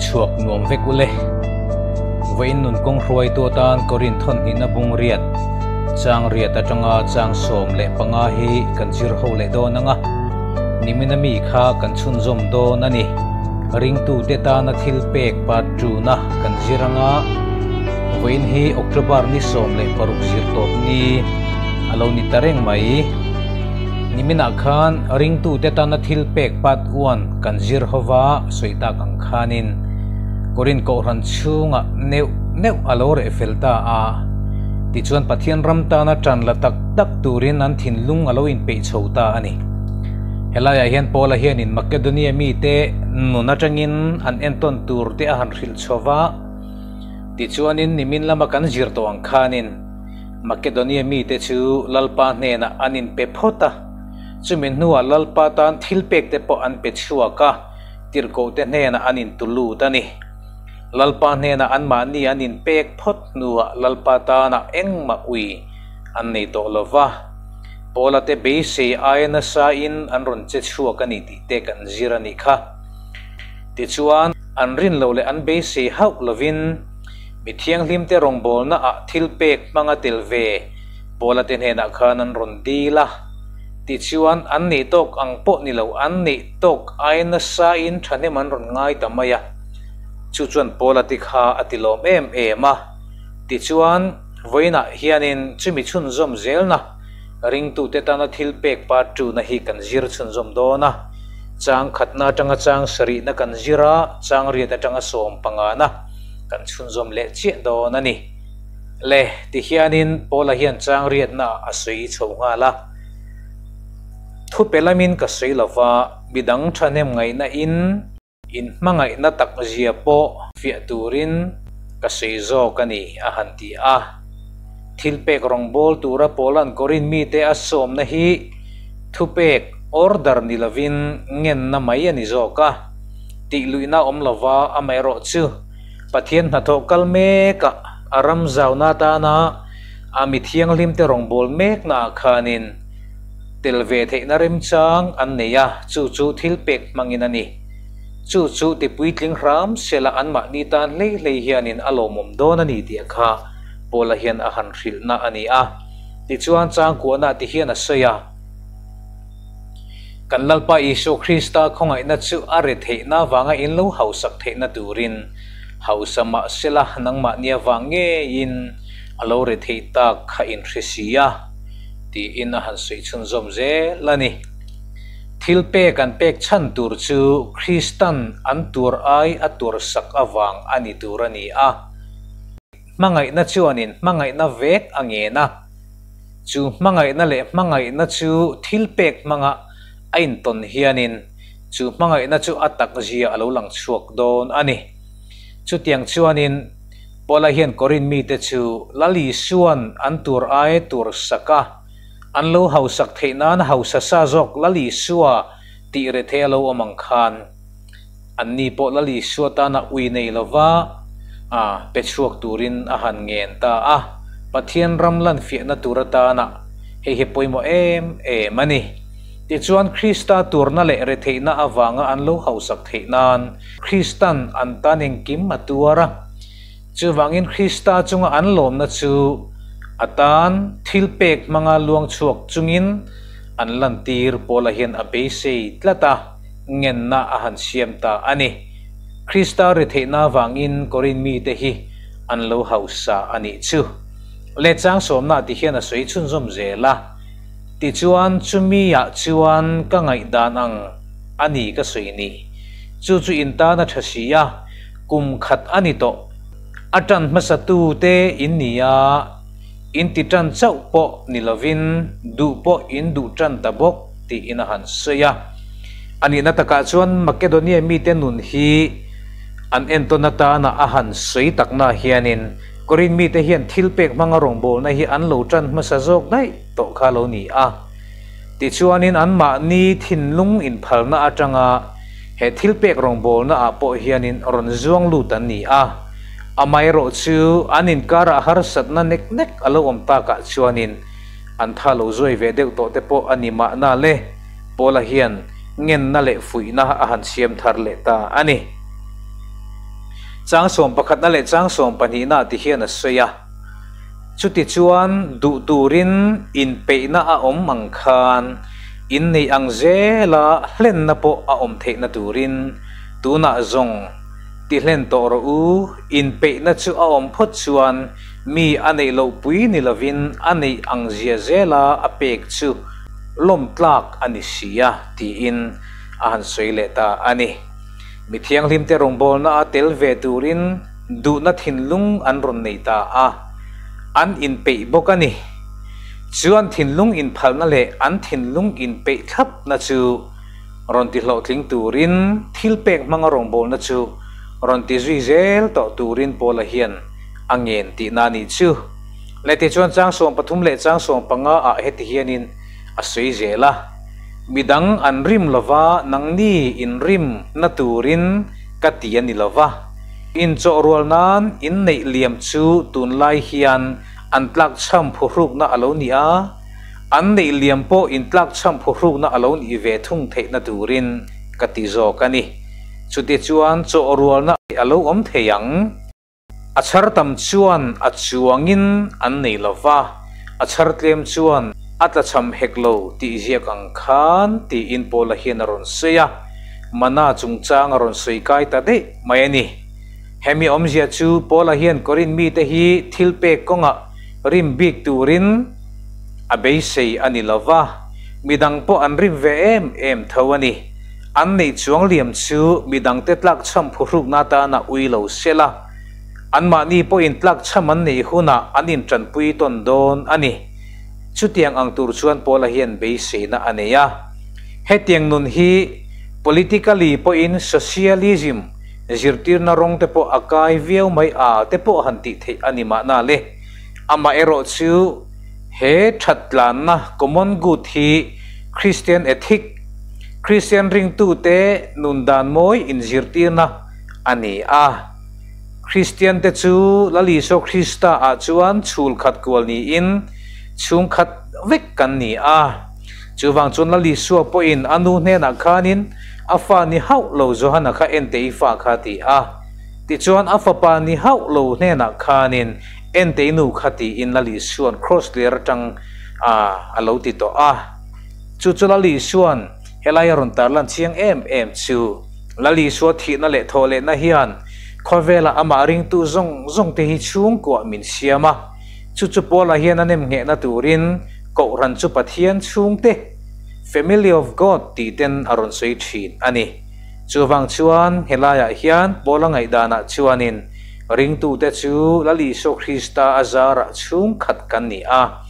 Chhuak nuam vek ule. Vawiin nun kawng hruaitu atan Korin thawnhnihna bung riat, chang riat atanga chang 15 hi kan zir ho leh dawn ang a, nimina mi kha kan chhunzawm dawn a ni. Ringtute tana thil pek part tuna kan zir ang a, vawiin hi October ni 16 zir tawp ni a lo ni ta reng mai. Niminah khan ringtute tana thil pek part one kan zir ho va, sawi tak ang khanin Korin Kohhran chhungah neuh neuh a lo reh fel ta a. Tichuan Pathian ram tana tan la tak tak turin an thinlung a lo inpeih chho ta a ni. Helaiah hian Paula hianin Makedonia mite nun atangin an entawn tur te a han hrilh chho va. Tichuanin nimin lama kan zir tawh ang khanin Makedonia mite chu Lalpa hnenah an inpe phawt a. Chumi hnuah Lalpa tan thil pek te pawh an pe chhuak a, tirhkohte hnenah an intu lut a ni. Lalpa hnenah anmahni an inpek phawt hnuah Lalpa tanah engmah ui an nei tawh lo va, Paula te beisei aia nasa in an rawn che chhuak a ni tih te kan zir a nih kha. Tichuan, an rin loh leh an beisei hauh lovin mi thianghlim te rawngbawlna ah thil pek hmanga tel ve Paula te hnenah khan an rawn dil a. Tichuan, an neih tawk ang pawh ni lo, an neih tawk aia nasa in thahnem an rawn ngai ta mai a. Chu chuan Paula te kha a ti lawm em em a. Tichuan, vawiinah hianin chumi chhunzawm zelna ringtute tana thil pek part tuna hi kan zir chhunzawm dawn a. Chang khatna atanga chang sarihna kan zir a, chang riat atanga sawm pangana kan chhunzawm leh chiah dawn a ni. Le, tihianin Paula hian chang riatna a sawi chho nghal a. Thupe lamin ka sawi lova, midang thahnem ngaihna in, in hmangaihna tak zia pawh fiah turin ka sawi zawk a ni, a han ti a. Thil pek rawngbawl tura Paula'n Korin mite a sawmna hi thupek, order, ni lovin ngenna mai a ni zawk a, tih luihna awm lova amaherawh chu Pathian hnathawh kal mekah a ram zauna atana a mi thianghlimte rawngbâwl meknaah khanin tel ve theihna remchang an nei a, chu chu thil pek hmangin a ni. Chu chu tipuitling hram sela anmahni tan hlei hlei hianin a lawmawm dawn a ni tih kha Paula hian a han hrilhna a ni a. Tichuan changkuahna ti hian a sawi a. Kan Lalpa Isua Krista khawngaihna chu a re theihna avanga in lo hausak theihna turin hausa mah sela nangmahni avang ngeiin a lo re theih tak kha in hre si a, tiin a han sawi chhunzawm zel a ni. Thil pek an pek chhan tur chu Kristan an tur ai a tursak avang a ni tur a ni a. Hmangaihna chuanin hmangaihna vek a ngen a. Chu hmangaihna leh hmangaihna chu thil pek hmanga a intawn hianin chu hmangaihna chu a tak zia a lo lang chhuak dawn a ni. Chutiang chuanin Paula hian Korin mite chu Lal Isua'n an tur ai tur sak a, an lo hausak theih nan hausa sa zawk Lal Isua tih rethei a lo awm ang khan anni pawh Lal Isua tana ui nei lova a pe chhuak turin a han ngen ta a. Pathian ram lan fiahna tur atana hei hi pawimawh em em a ni. Tichuan Krista turna leh retheihna avanga an lo hausak theih nan Kristan an tan engkim a tuar a. Chuvangin Krista chunga an lawmna chu a tan thil pek hmanga luang chhuak chungin an lantir Paula hian a beisei tlat a. ngenna a han siam ta a ni. Krista retheihna avangin Korin mite hi an lo hausa a nih chu. Lehchang sawmna ti hian a sawi chhunzawm zel a, Tichuan chumi-ah chuan ka ngaihdan ang a ni ka sawi ni. Chu chu in tan a tha si a, kum khat a ni tawh. A tan hmasatute in ni a, in ti tan chauh pawh ni lovin duh pawh in duh tan ta bawk tiin a han sawi a. A nihna takah chuan Makedonia mite nun hi an entawn atana a han sawi takna hianin Korin mite hian thil pek hmanga rawngbawlna hi an lo tan hmasa zawk daih tawh kha lo ni a. Tichuanin anmahni thinlung inphalna atanga he thil pek rawngbawlna ah pawh hianin rawn zuang lut an ni a. Amaherawh chu an inkarah harsatna nek nek a lo awm takah chuanin an tha lo zuai ve deuh tawh te pawh a ni mahna le, Paula hian ngenna leh fuihna a han siam thar leh ta a ni. Chang sawmpakhatna leh chang sawmpahnihna ti hian a sawi a. Chutichuan duh turin inpeihna a awm ang khan inneih ang zela hlenna pawh a awm theihna turin tunah zawng ti hlen tawh rawh u, inpeihna chu a awm phawt chuan mi a neih loh pui ni lovin a neih ang zia zela a pek chu lawm tlak a ni si a tiin a han sawi leh ta a ni. Mi thianghlimte rawngbawlna a tel ve turin duhna thinlung an rawn nei ta a, an inpeih bawk a ni. Chu an thinlung inphalna leh an thinlung inpeih thlapna chu rawn ti hlawhtling turin thilpek hmanga rawngbawlna chu rawn ti zui zel tawh turin Paula hian a ngen tihna a nih chu. Leh tichuan chang 13 leh chang 15 ah heti hianin a sawi zel a, Midang an rim lova nangni inrim na turin ka ti a ni lova, inchawh rual nan inneih liam chu tunlai hian an tlakchham phuhrukna a lo ni a, an neih liam pawh intlakchham phuhrukna a lo nih ve thung theihna turin ka ti zawk a ni. Chutichuan chawh rualna a lo awm thei ang. A chhar tam chuan a chuangin an nei lo va, a chhar tlem chuan a tlachham hek lo tih ziak ang khan tiin Paula hian a rawn sawi a, Mana chungchang a rawn sawi kai ta daih mai a ni. Hemi awmzia chu Paula hian Korinth mite hi thil pek kawngah rim bik turin a beisei a ni lo va, midang pawh an rim ve em em tho a ni. An neih chuang liam chu midangte tlakchham phuhrukna atana ui lo sela, anmahni pawhin tlakchham an neih hunah an intanpui tawn dawn a ni. Chutiang ang tur chuan Paula hian beiseina a nei a. Hetiang nun hi politically pawhin socialism zirtirna rawng te pawh a kai viau mai a te pawh han tih theih a ni mahna le. Amaherawh chu he thattlanna common good hi Christian ethic, Kristian ringtute nun dan mawi inzirtirna a ni a. Kristiante chu Lal Isua Krista ah chuan chhul khat kual niin chhung khat vek kan ni a. Chuvang chuan Lal Isua pawhin a nu hnenah khanin a fa ni hauh lo Johana kha en teh i fa kha ti a. Tichuan a fapa ni hauh lo hnenah khanin en teh i nu kha tiin Lal Isua'n kraws ler atang a lo ti tawh a. Chu chu Lal Isua'n helai a rawn tarlan chiang em em chu. Lal Isua thihna leh thawhlehna hian khawvela amah ringtu zawng zawng te hi chhungkuah min siam a. Chu chu Paula hian a nem nghehna turin Kohhran chu Pathian chhungte, Family of God, tih ten a rawn sawi thin a ni. Chuvang chuan helaiah hian Paula ngaihdanah chuanin ringtute chu Lal Isua Krista a zarah chhungkhat kan ni a.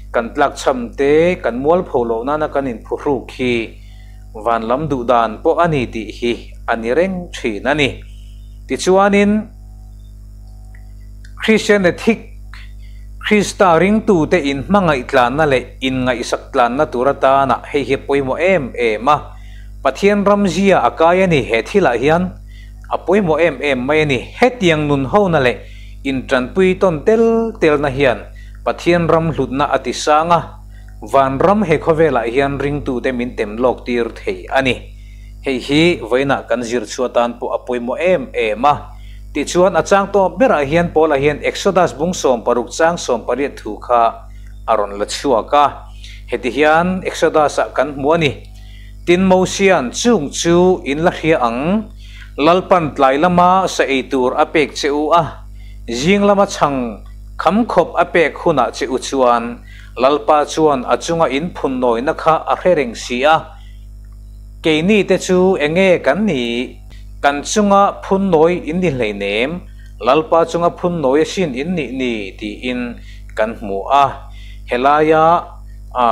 Kan tlakchham te, kan mualpho loh nana kan inphuhruk hi van lam duh dan pawh a ni tih hi a ni reng thin a ni. Tichuanin, Christian ethic, Krista ringtute inhmangaih tlanna leh inngaihsak tlanna tur atana hei hi a pawimawh em em a, Pathian ramzia a kai a ni he thilah hian a pawimawh em em mai a ni. Hetiang nun hona leh intanpui tawn tel telna hian Pathian ram hlutna a ti sang a, vanram he khawvelah hian ringtute min tem lawk tir thei a ni. Hei hi vawiinah kan zir chhuah tan pawh a pawimawh em em a. Tichuan a chang tawp berah hian Paula hian Exodus bung 16 chang 18 thu kha a rawn la chhuak a. Heti hian Exodus-ah kan hmu a ni. Tin Mosia'n chung chu in la hria ang, Lalpan tlai lama sa ei tur a pek che u a, zing lama chhang Kham khawp a pek hunah che u chuan Lalpa chuan a chunga in phun nawina kha a hre reng si a, keini te chu enge kan nih? Kan chunga phun nawi in ni hleinem, Lalpa chunga phun nawi asin in nih ni tiin kan hmu a. Helaia a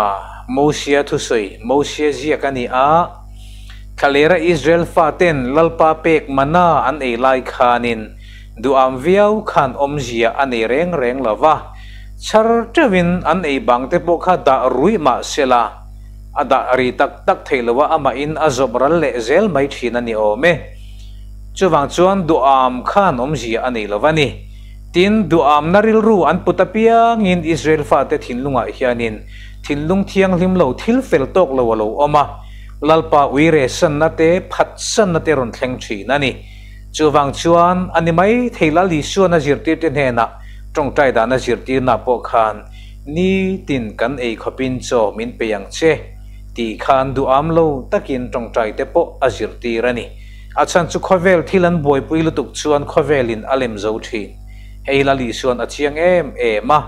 Mosia thusawi, Mosia ziak a ni a, Thlalera Israel faten Lalpa pek mana an ei lai khanin Duham viau khan awmzia a nei reng reng lo va, chhar teuhin an ei bang te pawh kha dah ruih mah sela, a dah ri tak tak thei lo a, amahin a zawp ral leh zel mai thin a ni awm e. Chuvang chuan duham khan awmzia a nei lo va ni. Tin, duhamna rilru an put apiangin Israel fate thinlungah hianin thinlung thianghlim lo thil fel tawk lo a lo awm a, Lalpa uire sanna te, phatsanna te rawn thleng thin a ni. Chuvang chuan a ni mai thei Lal Isuan a zirtirte hnenah tawngtai dan a zirtirna pawh khan nitin kan ei khawpin chaw min pe ang che tih khan duham lo takin tawngtai te pawh a zirtir a ni. A chhan chu khawvel thil an buaipui lutuk chuan khawvelin a lem zo thin. Hei Lal Isuan a chiang em em a.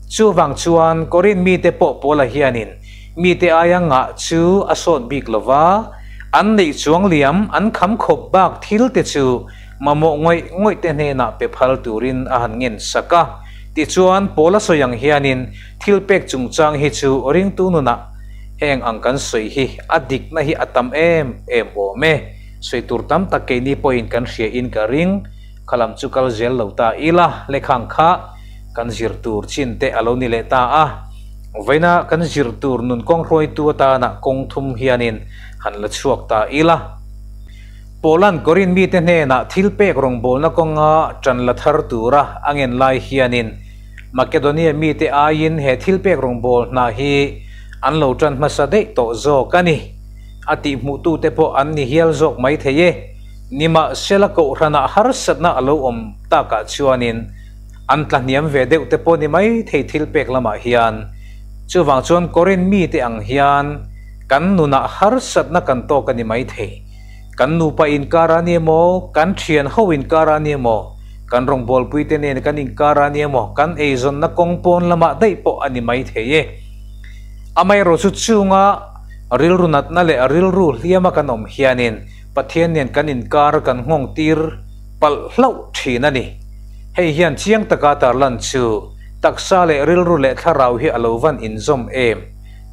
Chuvang chuan Korinth mite pawh Paula hianin mite aia ngah chu a sawt bik lo va, an neih chuang liam an kham khawp bak thil te chu mamawh ngawih ngawih te hnenah pe phal turin a han ngen sak a. Tichuan Paula sawi ang hianin thil pek chungchang hi chu ringtu nunah heng ang kan sawi hi a dikna hi a tam em em awm e. Sawi tur tam tak keini pawhin kan hria in ka ring. Kha lam chu kal zel lo ta ila, lekhang kha kan zir tur chin te a lo ni leh ta a. Vawiina kan zir tur nun kawng hruaitu atana kawng thum hianin han la chhuak ta ila. Paula'n Korinth mite hnenah thil pek rawngbawlna kawnga ṭan la thar tura a ngen lai hianin Makedonia mite aiin he thil pek rawngbâwl hna hi an lo ṭan hmasa daih tawh zawk a ni. A tihhmuhtute pawh an ni hial zawk mai thei e. Nimahsela kohhranah harsatna a lo awm takah chuanin an tla hniam ve deuh te pawh ni mai thei thil pek lamah hian. Chuvang chuan Korinth mite ang hian kan nunah harsatna kan tawk a ni mai thei. Kan nupa inkar a ni emaw, kan thian ho inkar a ni emaw, kan rawngbawlpuite nen kan inkar a ni emaw, kan eizawnna kawng pawn lamah daih pawh a ni mai thei e. Amaherawh chu chunga rilru natna leh rilru hliama kan awm hianin Pathian nen kan inkar kan nghawng tir palh hlauh thin a ni. Hei hian chiang taka tarlan chu taksa leh rilru leh thlarau hi a lo van inzawm em?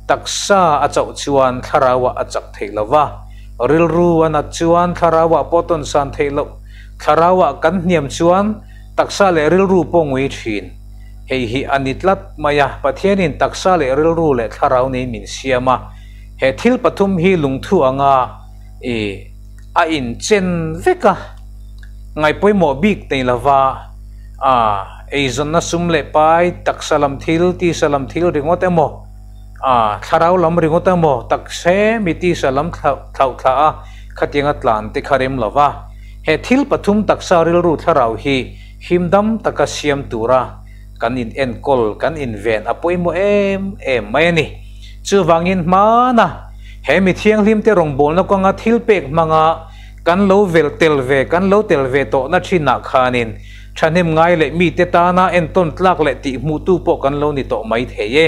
Taksa a chauh chuan thlarauah a chak theih lo va, rilru a nat chuan thlarauah pawh tawn san theih loh, thlarauah kan hniam chuan taksa leh rilru pawh ngui thin. Hei hi a ni tlat mai a, Pathianin taksa leh rilru leh thlarau nei min siam a, he thil pathum hi lungthu anga i a inchen vek a, ngaihpawimawh bik nei lova a eizawnna sum leh pai, taksa lam thil, tisa lam thil ringawt emaw, a thlarau lam ringawt emaw takse mi tisa lam thlauh thlah a khatianga tlan te kha rem lova, he thil pathum taksa rilru thlarau hi himdam taka siam tura kan in enkawl, kan inven a pawimawh em em mai a ni. Chuvangin hmana he mi thianghlimte rawngbawlna kawnga thil pek hmanga kan lo vel tel ve, kan lo tel ve tawhna thinah khanin thahnem ngai leh mite tana entawn tlak leh tihhmuhtu pawh kan lo ni tawh mai thei e.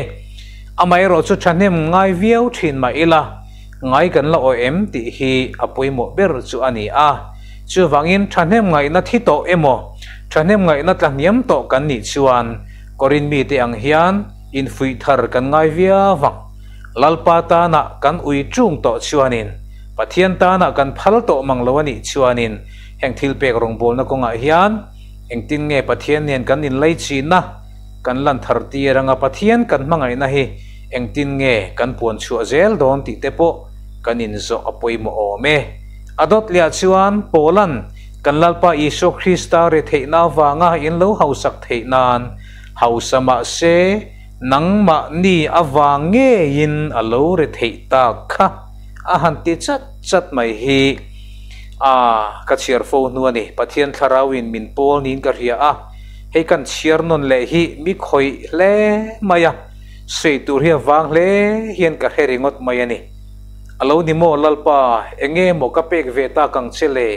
Amaherawh chu thahnem ngai viau thin mah ila, ngai kan la awih em tih hi a pawimawh ber chu a ni a. Chuvangin thahnem ngaihna thi tawh emaw, thahnem ngaihna tla hniam tawh kan nih chuan Korinth mite ang hian infuih thar kan ngai viau vang. Lalpa tana kan ui ṭung tawh chuanin, Pathian tana kan phal tawh mang lo a nih chuanin heng thil pek rawngbawlna kawngah hian engtin nge Pathian nen kan inlaichinna kan lan thar tir anga Pathian kan hmangaihna hi engtin nge kan puan chhuah zel dawn tih te pawh kan inzawh a pawimawh awm e. A dawt liah chuan Paula'n kan Lalpa Isua Krista retheihna avanga in lo hausak theih nan hausa mahse nangmahni avang ngeiin a lo retheih tak kha a han ti chat chat mai hi a ka chhiar fo hnu a ni. Pathian Thlarauin min pawl niin ka hria a, hei kan chhiar nawn leh hi mi khawih hle mai a, sawi tur hi a vang hle hian ka hre ringawt mai a ni. A lo ni maw Lalpa, enge maw ka pek ve tak ang che le?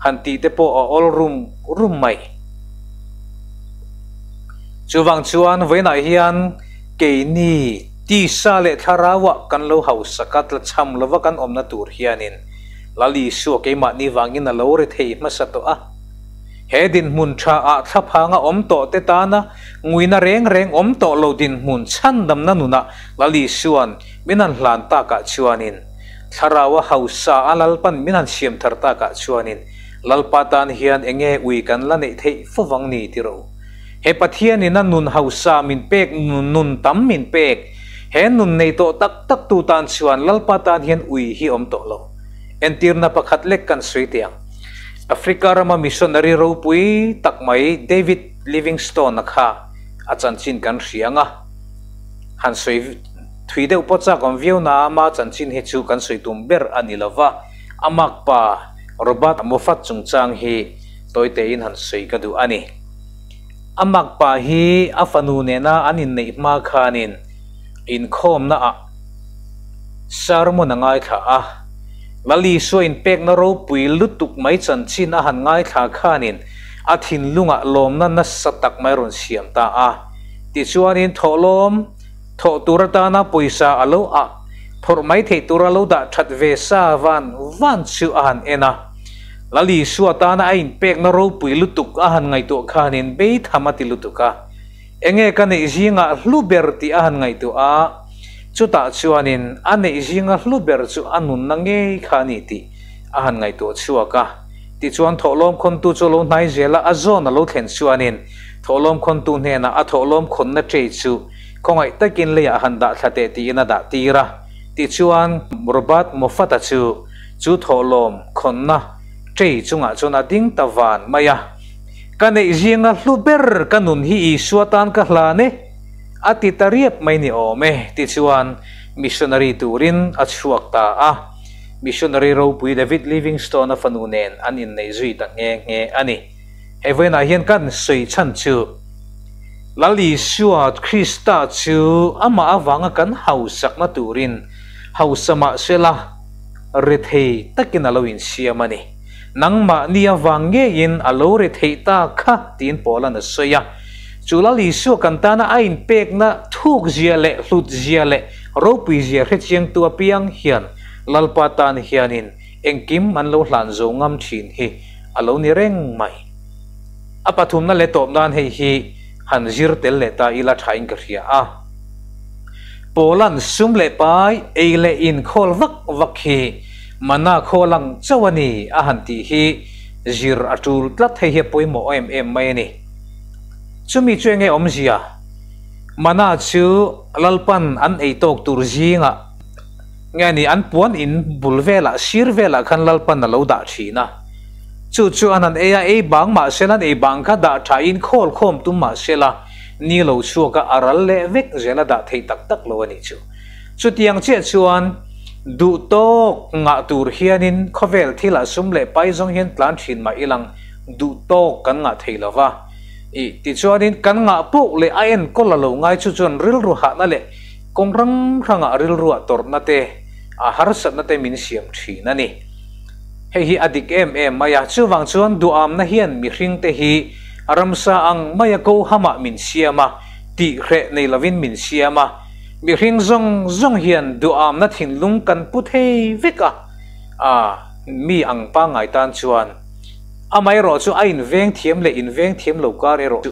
Han tih te pawh a awl rum rum mai. Chuvang chuan vawiinah hian keini tisa leh thlarauah kan lo hausak a, tlachham lova kan awmna tur hianin Lal Isua keimahni vangin a lo rethei hmasa tawh a. He dinhmun tha ah thlaphanga awm tawh te tana nguina reng reng awm tawh lo dinhmun chhandamna nunah Lal Isua'n min han hlan takah chuanin, Thlarau a hausa a Lalpan min han siam thar takah chuanin, Lalpa tan hian enge ui kan la neih theih fovang ni ti ro. He Pathianin a nun hausa min pek, nun tam min pek, he nun nei tawh tak tak tu tan chuan Lalpa tan hian ui hi awm tawh lo. Entirna pakhat lek kan sawi teh ang. Africa rama missionary ropui tak mai David Livingstone-a kha a chanchin kan hria ang a, han sawi Thui deuh pawh chak awm viau na ama chanchin hi chu kan sawi tum ber a ni lo va, a makpa Robert Moffat chungchang hi tawitein han sawi ka duh a ni. A makpa hi a fanu nena an inneih hma khanin inkhawmna ah sermon a ngaithla a, Lal Isua inpekna ropui lutuk mai chanchin a han ngaithla khanin a thinlungah lawmna nasa tak mai rawn siam ta a. Tichuanin thawhlawm thawh tur atana pawisa a lo ah phawrh mai theih tura lo dah that ve sa van van chu a han en a. Lal Isua tana a inpekna ropui lutuk a han ngaihtuah khanin beitham a ti lutuk a. Enge ka neih zingah hlu ber tih a han ngaihtuah a, chutah chuanin a neih zinga hlu ber chu a nunna ngei kha a ni tih a han ngaihtuah chhuak a. Tichuan thawhlawm khawntu chu a lo hnai zel a, a zawn a lo thlen chuanin thawhlawm khawntu hnenah a thawhlawm khawnna tray chu khawngaih takin leiah han dah thla teh tiin a dah tir a. Tichuan Robert Moffat-a chu chu thawhlawm khawnna tray chungah chuan a ding ta van mai a. Ka neih zinga hlu ber ka nun hi Isua tan ka hlan e, a ti ta riap mai ni awm e, tichuan missionary turin a chhuak ta a. Missionary ropui David Livingstone-a fanu nen an inneih zui ta nghe nghe a ni. Hei vawiinah hian kan sawi chhan chu Lal Isua Krista chu amah avanga kan hausakna turin hausa mahsela rethei takin a lo insiam a ni. Nangmahni avang ngeiin a lo ri theih ta kha tiin Paula'n a sawi a. Chu Lal Isua kan tana a inpekna thukzia leh hlutzia leh ropuizia hrechiangtu apiang hian Lalpa tan hianin engkim an lo hlan zo ngam thin hi a lo ni reng mai. A pathumna leh tawp nan hei hi han zir tel leh ta ila thain ka hria a. Paula'n sum leh pai ei leh inkhawl vak vak hi Mana khaw lang chauh a ni a han tih hi zir a tul tlat hei hi a pawimawh em em mai a ni. Chumi chu enge awmzia? Mana chu Lalpan an ei tawk tur zingah nge a ni an puan in bul velah sir velah khan Lalpan a lo dah thin a. Chu chu an han ei a, ei bang mah sela an ei bang kha dah tha in khawl khawm tum mah sela ni lo chhuak a, a ral leh vek zel a dah thei tak tak lo a nih chu. Chutiang chiah chuan duh tawk ngah tur hianin khawvel thilah sum leh pai zawng hian tlan thin mah ilang duh tawk kan ngah thei lo va. Ih, tichuanin kan ngah pawh leh a enkawl a lo ngai chu chuan rilru hahna leh kawng hrang hrangah rilruah tawrhna te, a harsatna te min siam thin a ni. Hei hi a dik em em mai a, chuvang chuan duhamna hian mihringte hi ramsa ang maia ko hamah min siam a, tihhreh nei lovin min siam a. Mihring zawng zawng hian duhamna thinlung kan pu thei vek a, a mi ang pangngai tan chuan amaherawh chu a inveng thiam leh inveng thiam lo kar erawh chu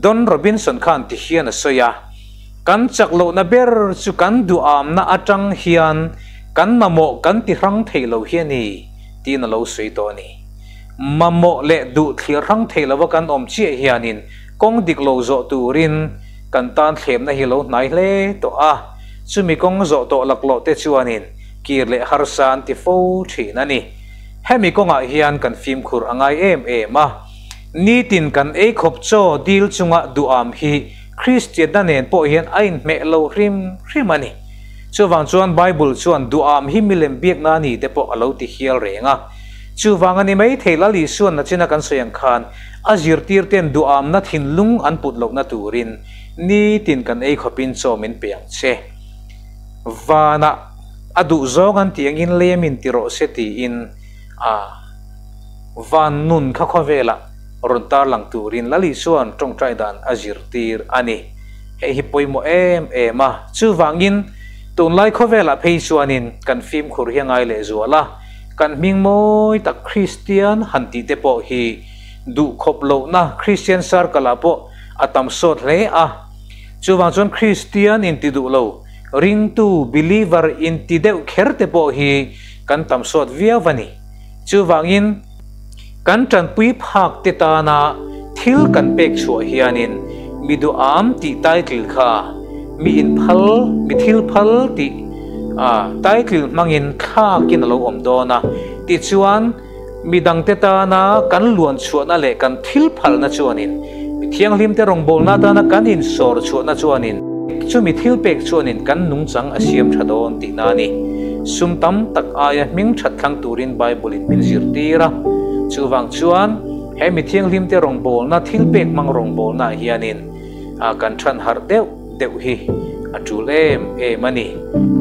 Don Robinson khan ti hian a sawi a, Kan chak lohna ber chu kan duhamna atang hian kan mamawh kan ti hrang thei lo hi a ni tiin a lo sawi tawh a ni. Mamawh leh duh thlir hrang thei lova kan awm chiah hianin Kawng dik lo zawh turin kan tan thlemna hi lo hnai hle tawh a, chumi kawng zawh tawh laklawh te chuanin kir leh harsa an ti fo thin a ni. Hemi kawngah hian kan fimkhur a ngai em em a, nitin kan ei khawp chaw dil chunga duham hi Kristianna nen pawh hian a inhmeh lo hrim hrim a ni. Chuvang chuan Bible chuan duham hi milem biakna a ni te pawh a lo ti hial reng a. Chuvang a ni maithei Lal Isuan nachina kan sawi ang khan A zirtirte'n duhamna thinlung an put lohna turin nitin kan ei khawpin chaw min pe ang che. Vanah a duh zawng an tih angin lei a min ti rawh se tiin a van nun kha khawvelah rawn tarlang turin Lal Isua'n tawngtai dan a zirtir a ni. Hei hi pawimawh em em a, chuvangin tunlai khawvelah phei chuanin kan fimkhur hi a ngai lehzual a. Kan hming mawi tak Kristian han tih te pawh hi duh khawp lohna Kristian circle ah pawh a tam sawt hle a. Chuvang chuan Kristian inti duh lo, ringtu, believer, inti deuh kher te pawh hi kan tam sawt viau a ni. Chuvangin kan tanpui phak te tana thil kan pek chhuah hianin mi duham tih title kha mi inphal, mi thil phal tih a title hmangin thlakin a lo awm dawn a. Tichuan, mi dangte tana kan luan chhuahna leh kan thil phalna chuanin, mi thianghlimte rawngbawlna atana kan insawr chhuahna chuanin, chumi thil pek chuanin kan nungchang a siam tha dawn tihna a ni. Sum tam tak aia hming that thlang turin Bible-in min zirtir a. Chuvang chuan he mi thianghlimte rawngbawlna, thilpek hmang rawngbawlnaah hianin kan than harh deuh deuh hi a tul em em a ni.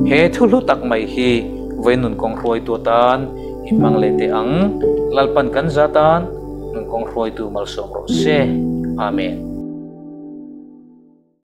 He thu hlu tak mai hi vawiin nunkawng hruaitu atan i hmang leh teh ang. Lalpan kan za tan nunkawng hruaitu malsawm rawh se. Amen.